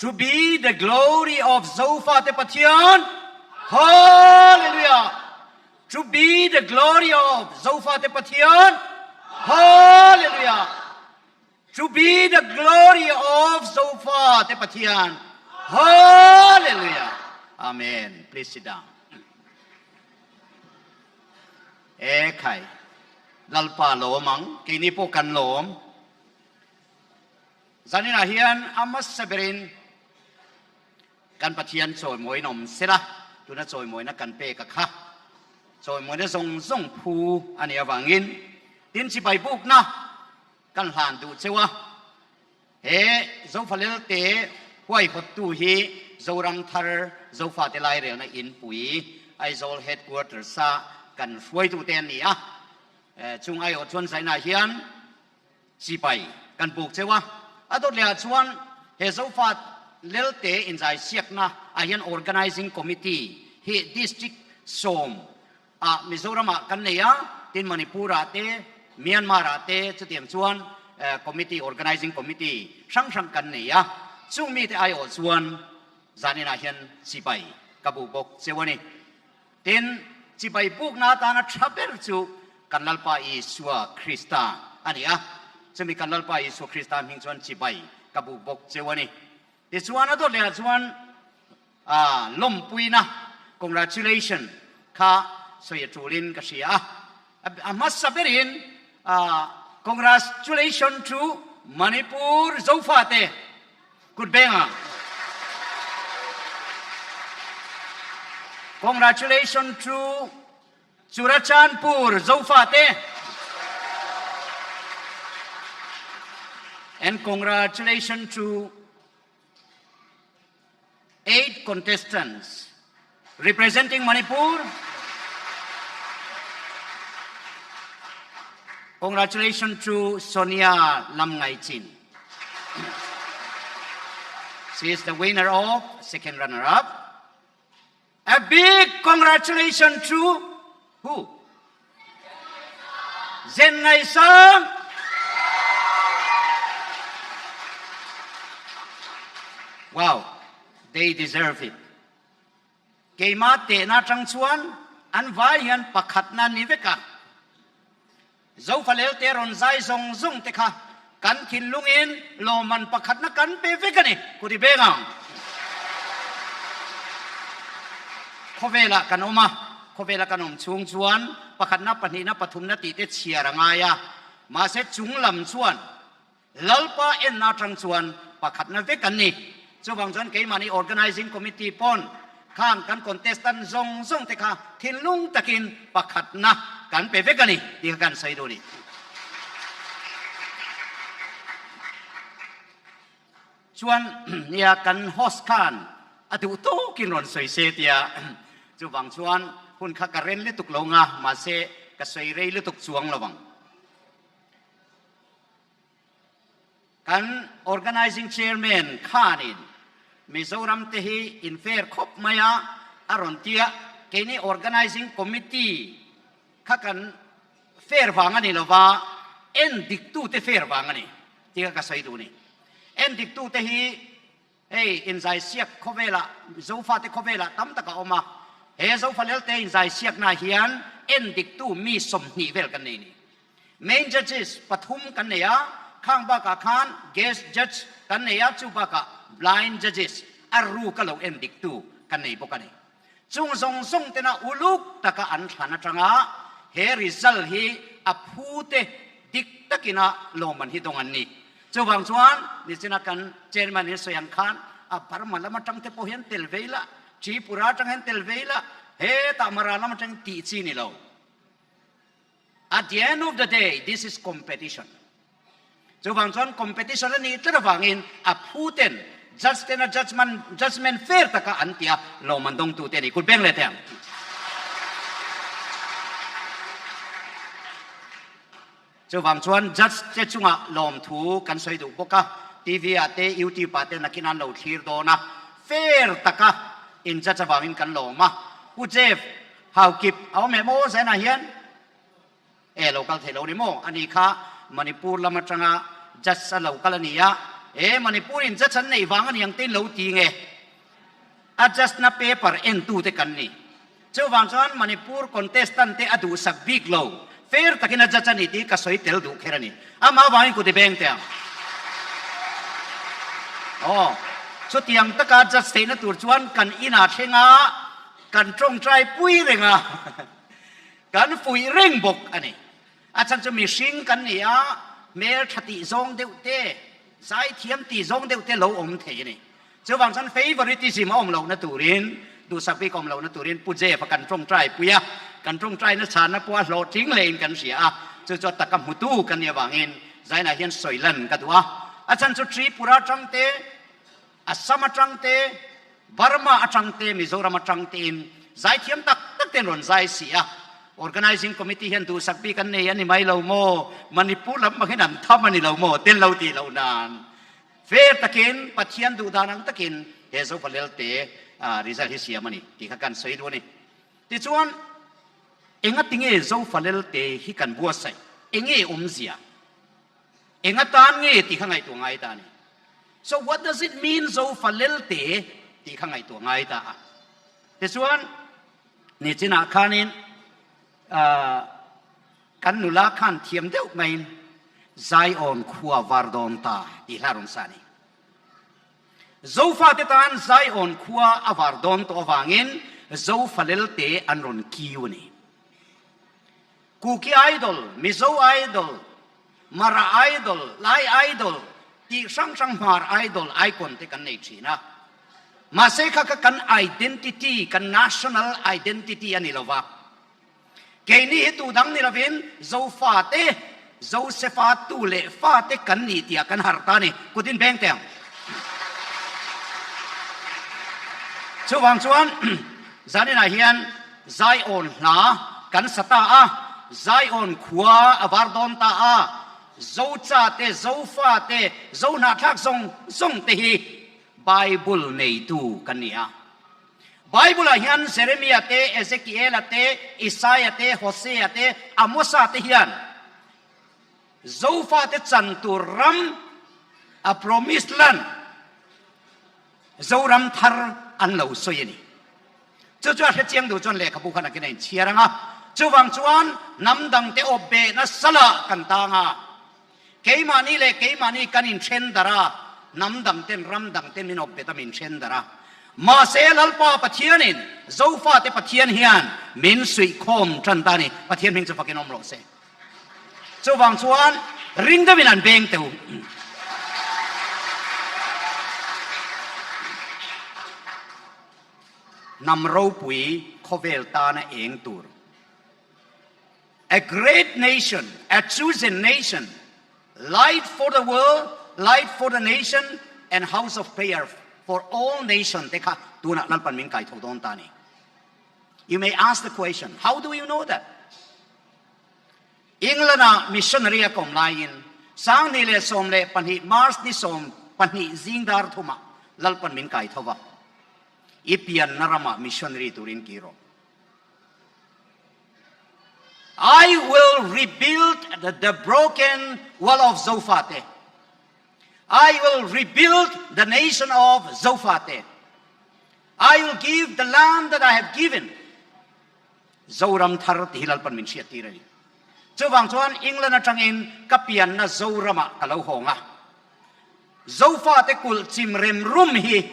To be the glory of Zofate Pathian. Hallelujah! To be the glory of Zofate Pathian. Hallelujah! To be the glory of Zofate Pathian. Hallelujah! Amen. Please sit down. E khai. Lalpa lawm ang. Keini pawh kan lawm. Zaninah hian a hmasa berin kan Pathian chawimawiin awm sela, tuna chawimawina kan pek a kha chawimawina zawng zawng phu a nih avangin tin chibai bukna kan hlan duh cheu a. He Zofalelte huaihawttu hi Zoram thar Zofate lairelna inpui Aizawl Headquarters-a kan hruaitute an ni a. Chung aiawh chuan zainah hian Sipai kan puk cheu a, a dawt leh ah chuan he Zofa Lelte inzaisiakna ah hian Organising Committee hi District sawm ah Mizoram ah kan nei a, tin Manipur ah te, Myanmar ah te chutiang chuan Committee, Organising Committee hrang hrang kan nei a, chung mite aiawh chuan zanin ah hian sipai ka bu bawk cheu a ni. Tin, chibai pukna atana tha ber chu kan Lalpa Isua Krista a ni a. Chumi kan Lalpa Isua Krista hming chuan chibai ka buk bawk cheu a ni. Tichuan, a dawt lehah chuan lawmpuina, congratulation, kha sawi a tulin ka hria a. A hmasa berin congratulation to Manipur Zofate. Kut bengah. Congratulations to Churachandpur Zofate and congratulations to 8 contestants representing Manipur. Congratulations to Sonia Lamngaichin. She is the winner of second runner-up. A big congratulations to who? Zen Ngai Sang. Wow, they deserve it. Keima tehna tang chuan an vai hian pakhatna ni vek a. Zofalel te rawn zai zawng zawng te kha kan thinlungin lawmman pakhatna kan pe vek a ni, Kuti beng ang. Khawvelah kan awm a, khawvela kan awm chhung chuan pakhatna, pahnihna, pathumna tih te chhiar a ngai a, mahse chung lam chuan Lalpa enna atang chuan pakhatna vek an ni. Chuvang chuan keimahni Organising Committee pawn khan kan contestant zawng zawng te kha thinlung takin pakhatna kan pe vek a ni tih kha kan sawi duh a ni. Chuan nia kan host khan a duh tawkin rawn sawi se tia chuvang chuan hun kha ka ren lutuk lo nga mahse ka sawi rei lutuk chuang lo ang. Kan Organising Chairman khanin Mizoram te hi in fair khawp mai a, a rawn ti a, keini Organising Committee kha kan fair vang a ni lo va, en diktute fair vang a ni tih kha ka sawi duh a ni. En diktute hi Hei inzaisiak khawvelah, Zofate khawvelah tam tak a awm a. He Zofa Lelte inzaisiaknaah hian endiktu mi 20 vel kan nei ni. Main judges pathum kan nei a, khang bakah khan guest judge kan nei a, chu bakah blind judges, a ruka lo endiktu kan nei bawk a ni. Chung zawng zawng tena uluk taka an thlan atanga he result hi a phu te dik takina lawmman hi dawng an ni. Chuvang chuan nichina kan chairman in sawi ang khan a Burma lam atang te pawh hian tel ve ila, Tripura atang hian tel ve ila, hetah Mara lam atang tih chi ni lo. At the end of the day, this is competition. Chuvang chuan competition a nih tlat avangin a phu ten judge ten a judgement judgement fair taka an tia lawmman dawngtu te a ni. Kut beng leh thei ang. Chuvang chuan judge te chungah lawmthu kan sawi duh bawk a, TV ah te YouTube ah te nakin an lo thlir dawn a, fair taka in judge avangin kan lawm a. Pu Jeff Haukip a awm em aw Zainah hian e lo kal thei lo ni maw? Ani kha Manipur lam atanga judge a lo kal a ni a. E Manipur in judge an neih vang a niang te in lo ti nge? A judge na paper en tu te kan ni. Chuvang chuan Manipur contestant te a duhsak bik lo. Fair takin a judge a ni tih ka sawi tel duh kher a ni. Amah vangin kut i beng teh ang. Aw, chutiang taka judge theihna tur chuan kan inah thleng a, kan tawngtai pui reng a, kan fuih reng bawk a ni. A chhan chu mihring kan ni a, hmel tha tih zawng deuh te, zaithiam tih zawng deuh te lo awm thei a ni. Chuvang chuan favoritism a awm lohna turin, duhsak bik a awm lohna turin Pu Jeff-a kan tawngtai pui a, kan tawngtaina chhanna pawh a hlawhtling hlein kan hria a, chu chu a taka hmutu kan nih avangin Zainah hian sawi lan ka duh a. A chhan chu Tripura atang te, Assam atang te, Burma atang te, Mizoram atang tein zaithiam tak tak ten rawn zai si a. Organising Committee hian duhsak bik an nei a ni mai lo maw? Manipur lam bangin an tham a ni lo maw? Tel lo tih loh nan. Fair takin, Pathian duh dan ang takin he Zofa Lelte result hi siam a ni tih kha kan sawi duh a ni. Tichuan, enga tinge Zofa Lelte hi kan buatsaih? Enge awmzia? Enga tan nge tih kha ngaihtuah ngai ta a ni. So what does it mean Zofa Lelte tih kha ngaihtuah ngai ta a. Tichuan, nichinah khanin Kan nula khan thiam deuh maiin Zion khua var dawn ta tih hla rawn sa a ni. Zofate tan Zion khua a var dawn tawh avangin Zofa lelte an rawn kiu a ni. Kuki Idol, Mizo Idol, Mara Idol, Lai Idol tih hrang hrang Hmar Idol icon te kan nei thin a. Mahse kha kha kan identity, kan national identity a ni lo va. Keini hi tu dang ni lovin Zofate, Josefa tu leh fate kan ni tiah kan harh ta a ni. Kut in beng teh ang. Chuvang chuan zaninah hian Zion hla kan sa ta a, Zion khua a var dawn ta a, Zochate, Zofate, Zohnahthlak zawng zawng te hi Bible neitu kan ni a. Bible-ah hian Jeremia te, Ezekiela te, Isaia te, Hosea te, Amosa te hian Zofate chan tur ram, a promised land, Zoram thar an lo sawi a ni. Chu chu a hrechiang duh chuan lehkhabu khan a kina inchhiar ang a, chuvang chuan hnam dangte awp behna salah kan tang a. Keimahni leh keimahni kan inthen darh a, hnam dang ten ram dang ten min awp bet a min then darh a. Mahse Lalpa Pathianin Zofate Pathian hian min suihkhawm tan ta a ni. Pathian hming chu fakin awm rawh se. Chuvang chuan ring deuhin an beng teu. Hnam ropui khawvel tana eng tur. A great nation, a chosen nation, light for the world, light for the nation and house of prayer for all nation te kha tunah Lalpan min kai tho dawn ta a ni. You may ask the question, how do you know that? England-ah missionary a kawm laiin 2012 March ni 12 zing dar thumah Lalpan min kai tho va, i pianna ramah missionary turin kir rawh. I will rebuild the, the broken wall of Zofate. I will rebuild the nation of Zofate. I will give the land that I have given. Zoram thar ti hi Lalpan min hriat tir a ni. Chuvang chuan England atangin ka pianna Zoramah ka lo hawng a. Zofate kulh chim rem rum hi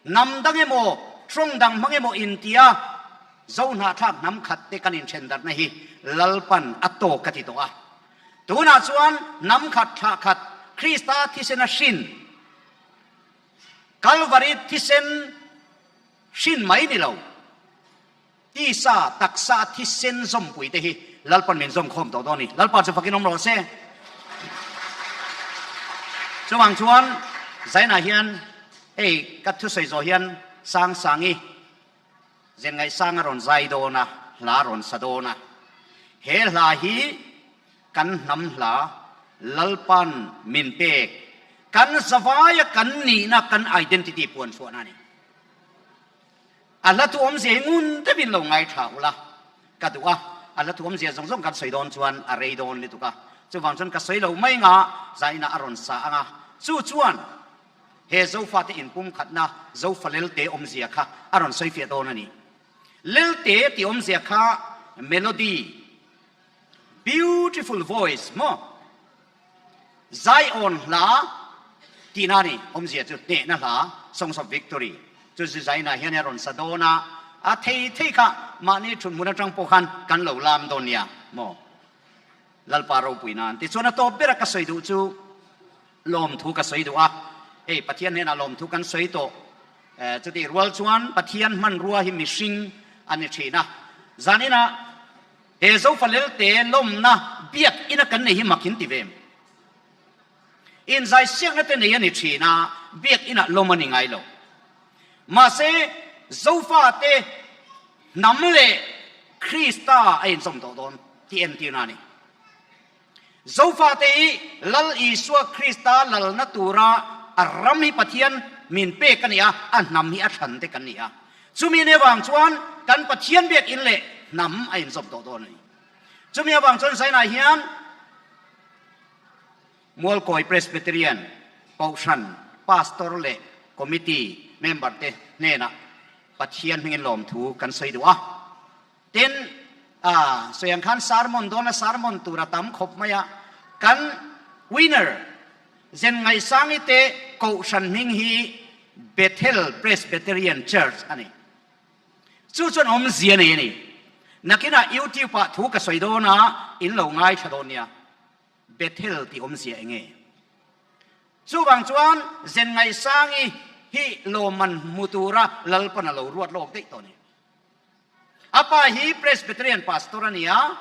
hnam dang emaw, tawng dang hmang emaw intia Zohnahthlak hnam khat te kan inthen darhna hi Lalpan a tawk ka ti tawh a. Tunah chuan hnam khat thlah khat Krista thisena hrin, Kalvari thisen hrin mai ni lo, Tisa, taksa, thisen zawmpui te hi Lalpan min zawm khawm tawh dawn a ni. Lalpa chu fakin awm rawh se. Chuvang chuan Zainah hian hei ka thusawi zawh hian Sangsangi zen ngaihsang a rawn zai dawn a, hla a rawn sa dawn a. He hla hi kan hnam hla Lalpan min pek, kan zavaia kan nihna, kan identity puan chhuahna a ni. A hla thuawmzia hi ngun deuhin lo ngaithla ula ka duh a, a hla thuawmzia zawng zawng kan sawi dawn chuan a rei dawn lutuk a, chuvang chuan ka sawi lo mai nga zainah a rawn sa ang a, chu chuan. He Zofate inpumkhatna Zofa Lelte awmzia kha a rawn sawifiah dawn a ni. Lelte tih awmzia kha melody, beautiful voice maw? Zion hla tihna a ni. Awmzia chu hnehna hla, Songs of Victory, chu zu Zaina hian a rawn sa dawn a, a thei thei kha mahni thunhmun atang pawh khan kan lo lam dawn nia maw? Lalpa ropui nan. Tichuan a tawp bera ka sawi duh chu lawmthu ka sawi duh a, hei Pathian hnenah lawmthu kan sawi tawh. Chutih rual chuan Pathian hmanrua hi mihring a ni thin a, zaninah he Zofa Lelte lawmna biak ina kan nei hi mak in ti ve em? Inzaisiakna te nei a ni thin a, biak inah lawm a ni ngai lo. Mahse, Zofa te hnam leh Krista a inzawm tawh dawn tih entirna a ni. Zofate hi Lal Isua Krista lalna tura a ram hi Pathian min pek a ni a, a hnam hi a thlan te kan ni a. Chumi ni avang chuan kan Pathian biakinn leh hnam a inzawm tawh dawn a ni. Chumi avang chuan Zainah hian Mualkawi Presbyterian Kohhran Pastor leh Committee member te hnenah Pathian hmingin lawmthu kan sawi duh a. Tin, a sawi ang khan sermon dawna sermon tur a tam khawp mai a, kan winner Zen Ngaihsangi te Kohhran hming hi Bethel Presbyterian Church a ni. Chu chuan awmzia nei a ni. Nakinah YouTube ah thu ka sawi dawn a, in lo ngaithla dawn nia. Bethel tih awmzia eng nge? Chuvang chuan Zen Ngaihsangi hi lawmman hmu tura Lalpan a lo ruat lawk daih tawh a ni. A pa hi Presbyterian pastor a ni a,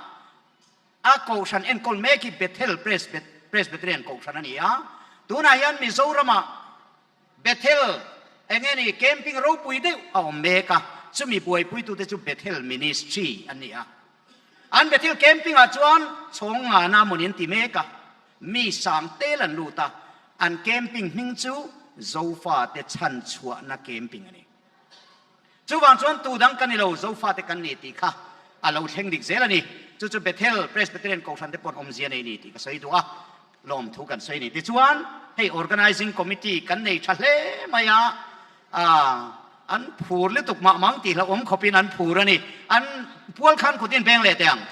a kohhran enkawl mek hi Bethel Presbyterian kohhran a ni a. Tunah hian Mizoramah Bethel eng nge ni camping ropui deuh a awm mek a, chumi buaipuitute chu Bethel Ministry an ni a. An Bethel camping-ah chuan chhawng ngana mawn in ti mek a, mi sang tel an lut a, an camping hming chu Zofate chhanchhuahna camping a ni. Chuvang chuan tu dang kan ni lo, Zofate kan ni tih kha a lo thleng dik zel a ni. Chu chu Bethel Presbyterian Kohhran te paw'n awmzia nei ni tih ka sawi duh a, lawmthu kan sawi a ni. Tichuan, hei Organising Committee kan nei tha hle mai a, an phur lutuk mah mang tih hlauhawm khawpin an phur a ni. An pual khan kut in veng leh teh ang.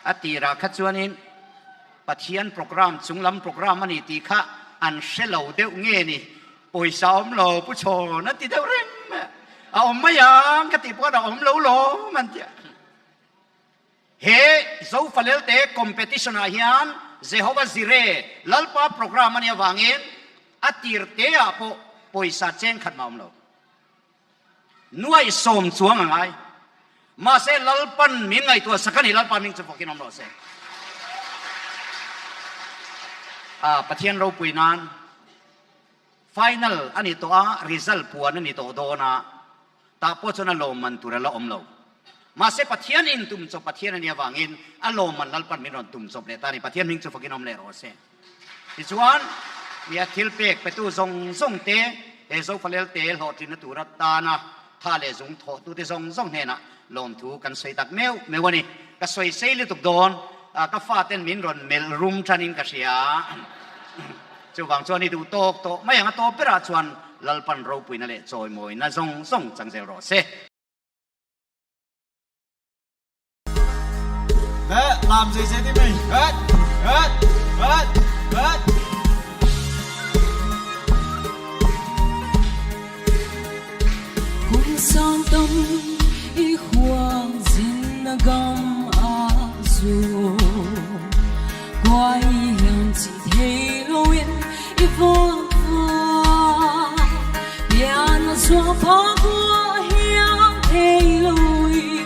A tirah kha chuanin. Pathian program chung lam program a ni tih kha an hre lo deuh nge ni? Pawisa awm lo Pu Chhawn a ti deuh reng mai a, a awm mai ang ka tih pawh a awm lo lawm an ti a. He Zofalelte competition ah hian Jehovah Jireh Lalpa program a nih avangin a tir te ah pawh pawisa cheng khat mah a awm lo. Nuaih sawm chuang a ngai. Mahse Lalpan min ngaihtuah sak a ni, Lalpa hming chu fawkin awm rawh se. A Pathian ropui nan final a ni tawh a, result puan a ni tawh dawn a, tah pawh chuan a lawmman tur a la awm lo. Mahse Pathian in tum chawp Pathian a nih avangin a lawmman Lalpan min rawn tum chawp leh ta a ni, Pathian hming chu fawkin awm leh rawh se. Tichuan, nia thil pek petu zawng zawng te, he Zofalelte hlawhtlinna tura tana tha leh zung thawhtute zawng zawng hnenah lawmthu kan sawi tak meuh meuh a ni. Ka sawi sei lutuk dawn, ka faten min rawn melh rum tanin ka hria. Chuvang chuan i duh tawk tawh mai ang a tawp berah chuan Lalpan ropuina leh chawimawina zawng zawng chang zel rawh se. Làm gì sẽ đi mình hết hết hết hết Kum sang tam i khuang zin na gam a zu Quai hiam chi thei lo in i vang pha Pian zua pha qua hiang thei lo i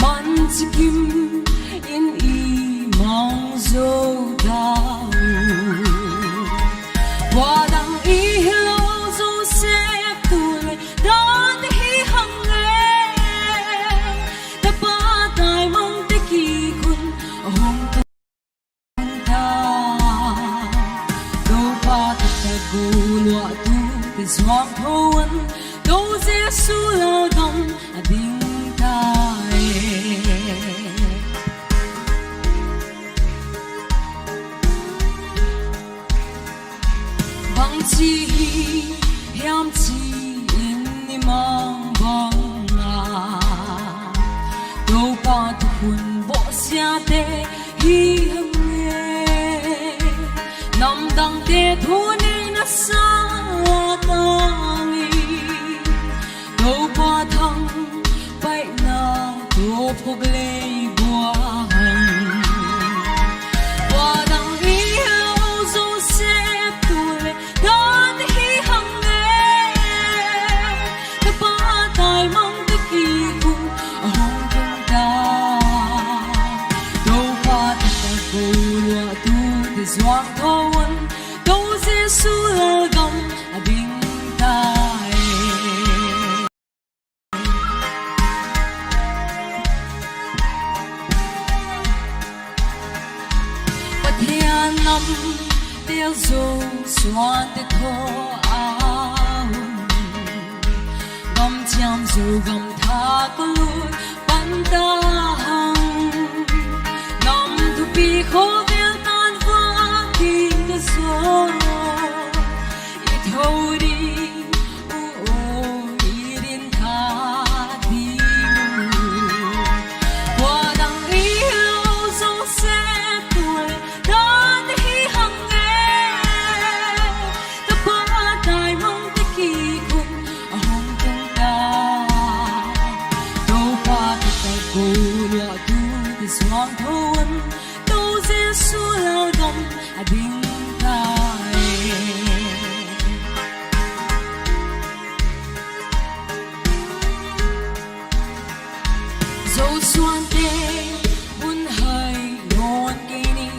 Man chi kim in i mang zo ta Qua dang i lo zo se tu le da te hi hang nge Ta pa tai mang te ki kun hong tu ta Do pa ta ta gu lua tu te zuang tho an Do Jesu lo dong a ding ta e. chi hi hiam chi in ni mang bang a. To pa tu hun bo sia te hi hang e. Nam dang te thu nei na sa tangi. To pa thang pai na to phok lei bua hang. Qua dang i lo zo sep tu le dan hi hang e. Ta pa tai mang te ki khu a hong tung ta. To pa ta ta go lua tu te zuang thon to Jesu lal gam a ding ta e. Pathian nam tel zo suan te tho a hun. Gam thiam zo gam tha ko lui pan ta hang. Nam thu pi kho vel tan va ki ka zo. I tho di u o i din tha di mu. Qua dang i lo zo se tu le dan hi hang e. Ta pa tai mong te ki khum a hong tung ta. To pa ta ta go lua tu te zuang thon to Jesu lal gam a ding ta e. Zo suan te hun hai non ke ni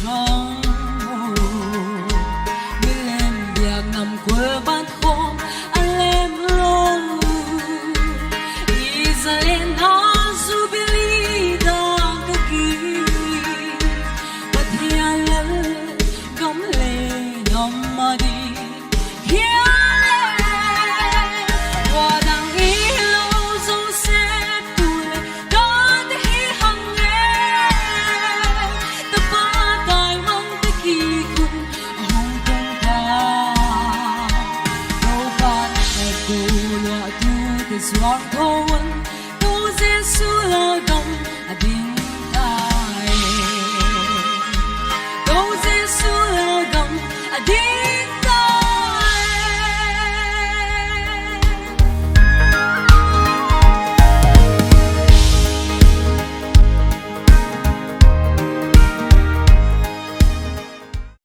hang ho. Milem biak nam kul ban khom a lem lo. Israel na zubili dang ka ki. Pathian lal gam le nam ma di. Hian le qua dang i lo zo se tu le dan hi hang e. Ta pa tai mang te ki khum a hong tung ta. To pa ta go lua tu te zuang tho.